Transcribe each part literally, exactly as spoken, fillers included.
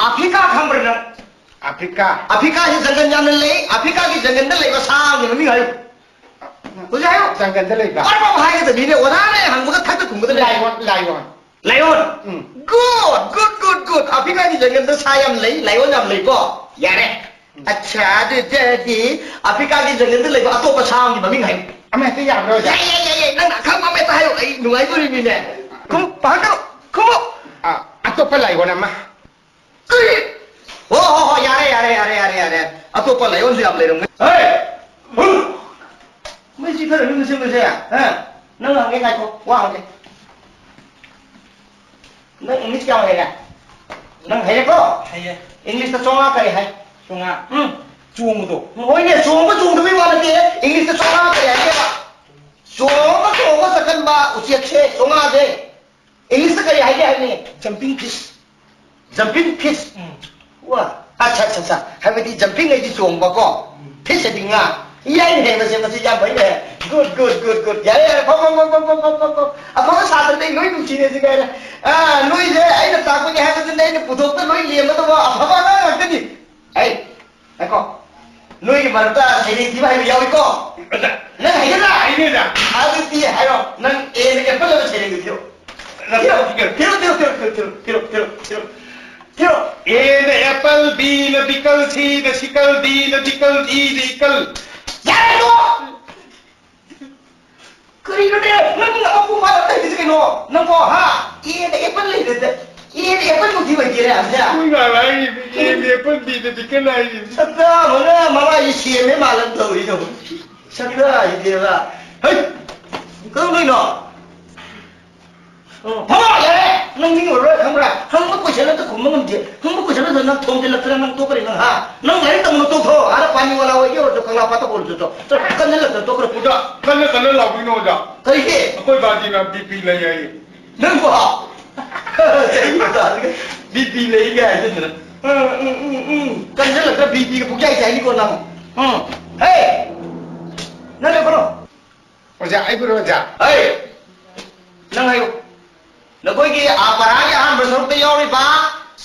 Africa ꯈꯪꯕ꯭ꯔꯥ ꯅꯪ? Africa? ꯑꯐ꯭ꯔꯤꯀꯥꯁꯤ ꯖꯪꯒꯜ ꯌꯥꯝꯅ ꯂꯩ꯫ ꯑꯐ꯭ꯔꯤꯀꯥꯒꯤ ꯖꯪꯒꯜꯗ ꯂꯩꯕ ꯁꯥ ꯑꯃꯒꯤ ꯃꯃꯤꯡ ꯍꯥꯏꯌꯨ꯫ ꯍꯧꯖꯤꯛ ꯍꯥꯏꯌꯨ꯫ ꯖꯪꯒꯜꯗ ꯂꯩꯕ? ꯄꯔꯞ ꯄꯔꯞ ꯍꯥꯏꯒꯗꯕꯅꯤꯅꯦ꯫ ꯑꯣꯖꯥꯅ ꯍꯪꯕꯒ ꯊꯛꯇ ꯈꯨꯝꯒꯗꯕꯅꯦ꯫ Lion, lion꯫ Lion? ꯎꯝ꯫ Good, good, good, good. ꯑꯐ꯭ꯔꯤꯀꯥꯒꯤ ꯖꯪꯒꯜꯗ ꯁꯥ ꯌꯥꯝ ꯂꯩ, lion ꯌꯥꯝ ꯂꯩꯀꯣ꯫ ꯌꯥꯔꯦ꯫ ꯎꯝ꯫ ꯑꯠꯁꯥ, ꯑꯗꯨ ꯑꯣꯏꯔꯗꯤ ꯑꯐ꯭ꯔꯤꯀꯥꯒꯤ ꯖꯪꯒꯜꯗ ꯂꯩꯕ ꯑꯇꯣꯞꯄ ꯁꯥ ꯑꯃꯒꯤ ꯃꯃꯤꯡ ꯍꯥꯏꯌꯨ꯫ ꯑꯃ ꯍꯦꯛꯇ ꯌꯥꯕ꯭ꯔꯣ, ꯑꯣꯖꯥ? ꯌꯥꯏ, ꯌꯥꯏ, ꯌꯥꯏ, ꯌꯥꯏ꯫ ꯅꯪꯅ ꯑꯈꯪꯕ ꯑꯃ ꯍꯦꯛꯇ ꯍꯥꯏꯌꯨ꯫ ꯑꯩ ꯅꯨꯡꯉꯥꯏꯗꯣꯔꯤꯃꯤꯅꯦ꯫ ꯈꯨꯝꯃꯨ, ꯄꯥꯍꯪꯀꯔꯨ, ꯈꯨꯝꯃꯨ꯫ ꯑ, ꯑꯇꯣꯞꯄ lion ꯑꯃ꯫ ꯀꯔꯤ? ꯍꯣ, ꯍꯣ, ꯍꯣ, ꯌꯥꯔꯦ, ꯌꯥꯔꯦ, ꯌꯥꯔꯦ, ꯌꯥꯔꯦ, ꯌꯥꯔꯦ꯫ ꯑꯇꯣꯞꯄ ꯂꯥꯏꯑꯣꯟꯁꯨ ꯌꯥꯝ ꯂꯩꯔꯝꯒꯅꯤ꯫ ꯍꯦ! ꯍꯨ! ꯃꯩꯁꯤ ꯈꯔ ꯂꯨꯝꯅ ꯁꯦꯝꯕꯁꯦ, ꯍꯥ? ꯅꯪ ꯍꯪꯒꯦ ꯉꯥꯏꯈꯣ, ꯋꯥ ꯍꯪꯒꯦ꯫ ꯅꯪ English ꯀꯌꯥꯝ ꯍꯩꯔꯦ? ꯅꯪ ꯍꯩꯔꯦꯀꯣ? ꯍꯩꯌꯦ꯫ English ꯇ ꯆꯥꯝꯃꯉꯥ ꯀꯔꯤ ꯍꯥꯏ? ꯆꯥꯝꯃꯉꯥ꯫ ꯎꯝ꯫ ꯆꯣꯡꯕꯗꯣ꯫ ꯍꯣꯏꯅꯦ, ꯆꯣꯡꯕ ꯆꯣꯡꯗꯕꯩ ꯋꯥ ꯅꯠꯇꯦ꯫ English ꯇ ꯆꯥꯝꯃꯉꯥ ꯀꯔꯤ ꯍꯥꯏꯒꯦꯕ? ꯆꯣꯡꯉ ꯆꯣꯡꯉ ꯆꯠꯀꯟꯕ ꯎꯆꯦꯛꯁꯦ, ꯆꯥꯝꯃꯉꯥꯁꯦ꯫ English ꯇ ꯀꯔꯤ ꯍꯥꯏꯒꯦ ꯍꯥꯏꯕꯅꯤ? Jumping fish꯫ Jumping fish꯫ ꯎꯝ꯫ ꯋꯥ, ꯑꯠꯆꯥ, ꯑꯠꯆꯥ, ꯑꯠꯆꯥ꯫ ꯍꯥꯏꯕꯗꯤ jumping ꯍꯥꯏꯗꯤ ꯆꯣꯡꯕꯀꯣ, fish ꯍꯥꯏꯗꯤ ꯉꯥ꯫ ꯌꯥꯏꯅꯦ, ꯃꯁꯤ, ꯃꯁꯤ ꯌꯥꯝ ꯐꯩꯅꯦ꯫ Good, good, good, good꯫ ꯌꯥꯔꯦ, ꯌꯥꯔꯦ, ꯐꯝ, ꯐꯝ, ꯐꯝ꯫ ꯑꯐꯕ ꯁꯥꯇ꯭ꯔꯗꯤ ꯑꯩ ꯂꯣꯏ ꯅꯨꯡꯁꯤꯔꯦ ꯁꯤ ꯀꯥꯏꯅ꯫ ꯑꯥ, ꯅꯣꯏꯁꯦ ꯑꯩꯅ ꯇꯥꯛꯄꯅꯤ ꯍꯥꯏꯕꯗꯨꯅ ꯑꯩꯅ ꯄꯨꯊꯣꯛꯇ ꯂꯣꯏ ꯂꯦꯝꯃꯗꯧꯕ ꯑꯐꯕ ꯑꯉꯥꯡ ꯉꯥꯛꯇꯅꯤ꯫ ꯑꯩ, ꯉꯥꯏꯈꯣ꯫ ꯅꯣꯏꯒꯤ ꯃꯔꯛꯇ ꯁꯩꯔꯦꯡ ꯊꯤꯕ ꯍꯩꯕ ꯌꯥꯎꯏꯀꯣ? ꯑꯣꯖꯥ꯫ ꯅꯪ ꯍꯩꯒꯗ꯭ꯔꯥ? ꯍꯩꯅꯤ, ꯑꯣꯖꯥ꯫ ꯑꯗꯨꯗꯤ ꯍꯥꯏꯔꯣ, ꯅꯪ A ꯅ apple ꯑꯃ ꯁꯩꯔꯦꯡꯗꯨ ꯊꯤꯔꯣ꯫ ꯊꯤꯔꯣ, ꯊꯤꯔꯣ, ꯊꯤꯔꯣ, ꯊꯤꯔꯣ꯫ ꯊꯤꯔꯣ꯫ A ꯅ apple, B ꯅ beetle, C ꯅ sickle, D ꯅ dickle, E ꯅ ickle꯫ ꯌꯥꯔꯦ, ꯇꯣꯛꯑꯣ! ꯀꯔꯤꯅꯣꯅꯦ? ꯅꯪ ꯑꯃꯨꯛ ꯃꯥꯅ ꯇꯧꯔꯤꯁꯦ ꯀꯩꯅꯣ? ꯅꯪꯕꯣ, ꯍꯥ? A ꯗ apple ꯂꯩꯔꯦꯗ꯫ A ꯗ apple ꯃꯨꯛꯇꯤ ꯑꯣꯏꯗꯦꯅꯦ, ꯑꯝꯇ꯫ ꯀꯨꯏ ꯉꯥꯏ ꯍꯥꯏꯔꯤꯕ, A the apple, B the dickle ꯍꯥꯏꯔꯤꯕ꯫ ꯁꯛꯇꯥ ꯑꯃꯅ ꯃꯃꯥꯏꯁꯦ ꯁꯦꯝꯃꯦ ꯃꯥꯜꯂꯝ ꯇꯧꯔꯤꯗꯣ꯫ ꯁꯛꯇꯥꯁꯤꯗꯤꯕ꯫ ꯍꯩ! ꯀꯩꯗꯧꯗꯣꯏꯅꯣ? ꯑꯣ, ꯐꯝꯃꯣ, ꯌꯥꯔꯦ! ꯅꯪ ꯃꯤ ꯑꯣꯏꯔꯔꯣꯏ, ꯈꯪꯕ꯭ꯔꯥ? ꯍꯪꯕ question ꯑꯝꯇ ꯈꯨꯝꯕ ꯉꯝꯗꯦ꯫ ꯍꯪꯕ question ꯑꯝꯇ ꯅꯪ ꯊꯣꯝꯖꯤꯜꯂꯛꯇꯅ ꯅꯪ ꯇꯣꯛꯈ꯭ꯔꯦ ꯅꯪ, ꯍꯥ? ꯅꯪ ꯂꯥꯏꯔꯤꯛ ꯇꯝꯕ ꯇꯣꯛꯊꯣꯛꯑꯣ꯫ ꯑꯥꯗ ꯄꯥꯅꯤ ꯋꯥꯂꯥ ꯑꯣꯏꯒꯦ ꯑꯣꯏꯔꯁꯨ, ꯀꯪꯂꯥ ꯄꯥꯠꯇ ꯑꯣꯏꯔꯁꯨ ꯇꯣꯛ꯫ ꯆꯠꯂꯣ, ꯀꯟꯖꯜꯂꯛꯇꯅ ꯇꯣꯛꯈ꯭ꯔꯦ꯫ ꯑꯣꯖꯥ, ꯀꯟꯅ ꯀꯟꯅ ꯂꯥꯎꯕꯤꯅꯣ, ꯑꯣꯖꯥ꯫ ꯀꯔꯤꯒꯤ? ꯑꯩꯈꯣꯏ ꯕꯥꯖꯤꯅ B P ꯂꯩ ꯍꯥꯏꯌꯦ꯫ ꯅꯪꯕꯣ? ꯆꯍꯤ ꯃꯇꯥꯗꯨꯒ B P ꯂꯩ ꯀꯥꯏ ꯍꯥꯏꯖꯤꯟꯗꯅ꯫ ꯎꯝ, ꯎꯝ, ꯎꯝ, ꯎꯝ꯫ ꯀꯟꯖꯜꯂꯛꯇꯅ B P ꯒ ꯄꯨꯛꯆꯥꯏ ꯆꯥꯏꯅꯤꯀꯣ ꯅꯪ꯫ ꯎꯝ꯫ ꯍꯦ! ꯅꯪ ꯂꯦꯞꯈꯠꯂꯣ꯫ ꯑꯣꯖꯥ, ꯑꯩꯕꯨꯔꯣ ꯑꯣꯖꯥ? ꯍꯩ! ꯅꯪ ꯍꯥꯏꯌꯨ꯫ ꯅꯈꯣꯏꯒꯤ ꯑꯥ ꯄꯔꯥꯒꯤ ꯑꯍꯥꯟꯕ ꯁꯔꯨꯛꯇ ꯌꯥꯎꯔꯤꯕ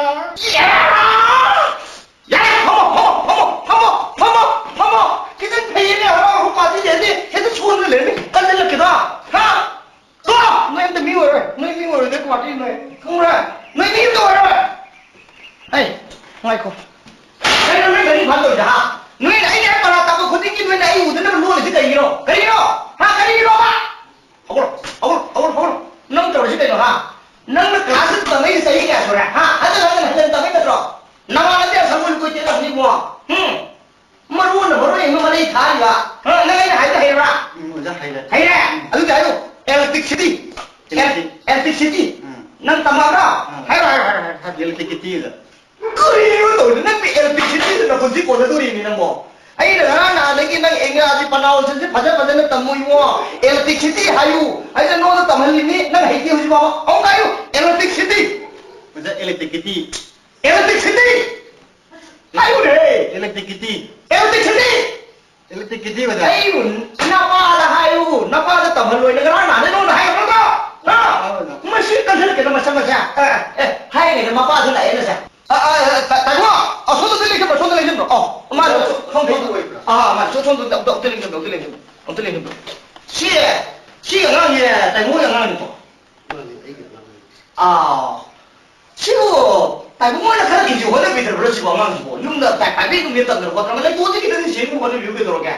ꯌꯥꯔꯦ! ꯌꯥꯔꯦ! ꯐꯝꯃꯣ, ꯐꯝꯃꯣ, ꯐꯝꯃꯣ, ꯐꯝꯃꯣ, ꯐꯝꯃꯣ, ꯐꯝꯃꯣ! ꯈꯤꯇꯪ ꯐꯩꯌꯦꯅꯦ, ꯍꯔꯥꯎ ꯍꯔꯥꯎ ꯄꯥꯔꯇꯤ ꯂꯩꯔꯗꯤ ꯍꯦꯛꯇ ꯁꯣꯟꯗꯅ ꯂꯩꯔꯝꯃꯤ, ꯀꯟꯁꯤꯜꯂꯛꯀꯦꯗꯣ, ꯍꯥ? ꯀꯣ! ꯅꯣꯏ ꯑꯝꯇ ꯃꯤ ꯑꯣꯏꯔꯣꯏ, ꯅꯣꯏ ꯃꯤ ꯑꯣꯏꯔꯣꯏꯗꯣꯏ ꯄꯥꯔꯇꯤ ꯅꯣꯏ, ꯈꯪꯕ꯭ꯔꯥ? ꯅꯣꯏ ꯃꯤ ꯑꯝꯇ ꯑꯣꯏꯔꯣꯏ! ꯑꯩ, ꯉꯥꯏꯈꯣ꯫ ꯀꯩꯅꯣ ꯅꯣꯏ ꯒꯥꯔꯤ ꯐꯥꯟ ꯇꯧꯔꯤꯁꯦ, ꯍꯥ? ꯅꯣꯏꯅ ꯑꯩꯅ ꯍꯦꯛ ꯄꯔꯥ ꯇꯥꯕ ꯈꯨꯗꯤꯡꯒꯤ ꯅꯣꯏꯅ ꯑꯩ ꯎꯗꯅꯕ ꯂꯣꯜꯂꯤꯁꯦ ꯀꯩꯒꯤꯅꯣ? ꯀꯔꯤꯒꯤꯅꯣ? ꯍꯥ? ꯀꯔꯤꯒꯤꯅꯣꯕ? ꯍꯧꯒꯠꯂꯣ, ꯍꯧꯒꯠꯂꯣ, ꯍꯧꯒꯠꯂꯣ, ꯍꯧꯒꯠꯂꯣ꯫ ꯅꯪ ꯇꯧꯔꯤꯁꯤ ꯀꯩꯅꯣ, ꯍꯥ? ꯅꯪꯅ ꯀ꯭ꯂꯥꯁꯇ ꯇꯝꯃꯛꯏꯁꯦ ꯆꯍꯤ ꯀꯌꯥ ꯁꯨꯔꯦ, ꯍꯥ? ꯍꯟꯖꯤꯟ ꯍꯟꯖꯤꯟ ꯍꯟꯖꯤꯟ ꯇꯝꯃꯛꯏ ꯅꯠꯇ꯭ꯔꯣ? ꯅꯃꯥꯟꯅꯕꯤ ꯑꯁꯪꯕ ꯂꯨꯀꯣꯏ ꯆꯦꯜꯂꯝꯅꯤ ꯏꯕꯨꯡꯉꯣ꯫ ꯍꯨꯝ? ꯃꯔꯨ ꯑꯣꯏꯅ ꯃꯔꯨ ꯌꯦꯡꯕ ꯃꯔꯩ ꯊꯥꯔꯤꯕ꯫ ꯍꯥ? ꯅꯪ ꯑꯩꯅ ꯍꯥꯏꯕ ꯍꯩꯔꯕ꯭ꯔꯥ? ꯎꯝ, ꯑꯣꯖꯥ, ꯍꯩꯔꯦ꯫ ꯍꯩꯔꯦ? ꯎꯝ꯫ ꯑꯗꯨꯗꯤ ꯍꯥꯏꯌꯨ, electricity꯫ Electric-, electricity꯫ ꯎꯝ꯫ ꯅꯪ ꯇꯝꯃꯛꯑꯕ꯭ꯔꯥ? ꯎꯝ꯫ ꯍꯥꯏꯔꯣ, ꯍꯥꯏꯔꯣ, ꯍꯥꯏꯔꯣ, ꯍꯥꯏꯔꯣ, ꯍꯥꯏꯔꯣ꯫ Electricity ꯑꯗ꯫ ꯀꯔꯤꯅꯣ ꯇꯧꯔꯤꯗꯣ? ꯅꯪꯒꯤ electricity ꯗꯨ ꯅꯄꯨꯟꯁꯤ ꯀꯣꯟꯅꯗꯣꯔꯤꯅꯤ ꯅꯪꯕꯣ꯫ ꯑꯩꯅ ꯉꯔꯥꯡ ꯅꯍꯥꯟꯗꯒꯤ ꯅꯪ ꯏꯪꯒ꯭ꯔꯥꯖꯤ pronunciation ꯁꯤ ꯐꯖ ꯐꯖꯅ ꯇꯝꯃꯨ ꯏꯕꯨꯡꯉꯣ꯫ Electricity ꯍꯥꯏꯌꯨ꯫ ꯑꯩꯅ ꯅꯉꯣꯟꯗ ꯇꯝꯍꯜꯂꯤꯅꯤ, ꯅꯪ ꯍꯩꯇꯦ ꯍꯧꯖꯤꯛ ꯐꯥꯎꯕ꯫ ꯑꯃꯨꯛꯀ ꯍꯥꯏꯌꯨ, electricity꯫ ꯑꯣꯖꯥ, electricity꯫ Electricity! ꯍꯥꯏꯌꯨꯅꯦ! Electricity꯫ Electricity! Electricity, ꯑꯣꯖꯥ꯫ ꯍꯥꯏꯌꯨ, ꯅꯄꯥꯗ ꯍꯥꯏꯌꯨ, ꯅꯄꯥꯗ ꯇꯝꯍꯜꯂꯣꯏꯅ ꯉꯔꯥꯡ ꯅꯍꯥꯟꯗꯩ ꯅꯉꯣꯟꯗ ꯍꯥꯏꯈ꯭ꯔꯕ ꯅꯠꯇ꯭ꯔꯣ? ꯍꯥ? ꯍꯣꯏ, ꯑꯣꯖꯥ꯫ ꯃꯁꯤ ꯀꯟꯁꯤꯜꯂꯛꯀꯦꯗ ꯃꯁꯛ ꯃꯁꯦ꯫ ꯑꯦ, ꯑꯦ, ꯍꯥꯏꯔꯤꯉꯩꯗ ꯃꯄꯥꯁꯨ ꯂꯥꯛꯑꯦꯅꯦꯁꯦ꯫ ꯑ, ꯑ, ꯑ, ꯇꯥ-, ꯇꯥꯃꯣ, ꯑꯁꯣꯝꯗ ꯂꯦꯡꯁꯤꯟꯕ꯭ꯔꯣ, ꯑꯁꯣꯝꯗ ꯂꯦꯡꯁꯤꯟꯕ꯭ꯔꯣ? ꯑꯣ, ꯃꯥ ꯑꯣꯖꯥ, ꯁꯣꯝ, ꯁꯣꯝ, ꯁꯣꯝ, ꯑꯥ, ꯃꯥ ꯁꯣꯝ, ꯁꯣꯝꯗ ꯑꯝꯇ, ꯑꯝꯇ ꯂꯦꯡꯁꯤꯟꯕ꯭ꯔꯣ, ꯑꯝꯇ ꯂꯦꯡꯁꯤꯟꯕ꯭ꯔꯣ, ꯑꯝꯇ ꯂꯦꯡꯁꯤꯟꯕ꯭ꯔꯣ? ꯁꯤ, ꯁꯤ ꯑꯉꯥꯡꯁꯦ ꯇꯥꯃꯣꯒꯤ ꯑꯉꯥꯡꯅꯤꯀꯣ? ꯃꯥꯅꯦ, ꯑꯩꯒꯤ ꯑꯉꯥꯡꯅꯦ꯫ ꯑꯥ, ꯁꯤꯕꯨ ꯇꯥꯏꯕꯪ ꯑꯣꯏꯅ ꯈꯔ ꯈꯤꯡꯁꯤ ꯍꯣꯠꯅꯕꯤꯗ꯭ꯔꯕ꯭ꯔꯥ ꯁꯤꯕꯨ ꯑꯉꯥꯡꯁꯤꯕꯨ? ꯌꯨꯝꯗ ꯇꯥꯏ-, ꯄꯥꯏꯕꯤ ꯅꯨꯡꯕꯤ ꯇꯝꯗꯅ ꯈꯣꯠꯇꯅ ꯂꯩꯇꯣꯟꯁꯤ ꯈꯤꯇꯪ ꯁꯦꯡꯅ ꯍꯣꯠꯅꯕꯤꯌꯨ ꯀꯩꯗꯧꯔꯒꯦ?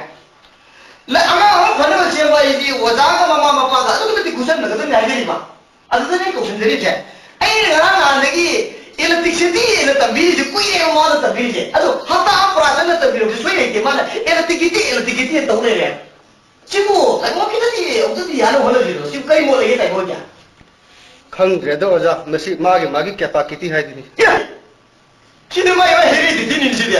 ꯑꯉꯥꯡ ꯑꯃ ꯐꯅꯕ ꯁꯦꯝꯕ ꯍꯥꯏꯁꯤꯗꯤ ꯑꯣꯖꯥꯒ ꯃꯃꯥ ꯃꯄꯥꯒ ꯑꯗꯨꯛꯀꯤ ꯃꯇꯤꯛ ꯈꯨꯠꯁꯝꯅꯒꯗꯕꯅꯤ ꯍꯥꯏꯖꯔꯤꯕ꯫ ꯑꯗꯨꯗꯅꯦ ꯑꯩ ꯀꯧꯁꯤꯟꯖꯔꯤꯁꯦ꯫ ꯑꯩꯅ ꯉꯔꯥꯡ ꯅꯍꯥꯟꯗꯒꯤ electricity ꯑꯅ ꯇꯝꯕꯤꯔꯤꯁꯦ ꯀꯨꯏꯔꯦꯕ ꯃꯥꯅ ꯇꯝꯕꯤꯔꯤꯁꯦ꯫ ꯑꯗꯣ ꯍꯞꯇꯥ ꯑꯃ ꯄꯨꯔꯥ ꯆꯪꯅ ꯇꯝꯕꯤꯔꯕꯁꯨ ꯁꯣꯏ ꯂꯩꯇꯦ꯫ ꯃꯥꯅ electricity, electricity ꯑꯅ ꯇꯧ ꯂꯩꯔꯦ꯫ ꯁꯤꯕꯨ ꯇꯥꯏꯕꯪ ꯈꯤꯇꯗꯤ ꯑꯃꯨꯛꯇꯗꯤ ꯌꯥꯅꯕ ꯍꯣꯠꯅꯁꯤꯔꯣ? ꯁꯤꯕꯨ ꯀꯔꯤ ꯃꯣꯠ ꯂꯩꯒꯦ ꯇꯥꯏꯕꯪꯒꯤ? ꯈꯪꯗ꯭ꯔꯦꯗ ꯑꯣꯖꯥ, ꯃꯁꯤ ꯃꯥꯒꯤ ꯃꯥꯒꯤ capacity ꯍꯥꯏꯗꯨꯅꯤ꯫ ꯑꯦ! ꯁꯤꯗꯤ ꯃꯥꯏ ꯃꯥꯏ heredity ꯅꯤꯅꯦ ꯁꯤꯗꯤ꯫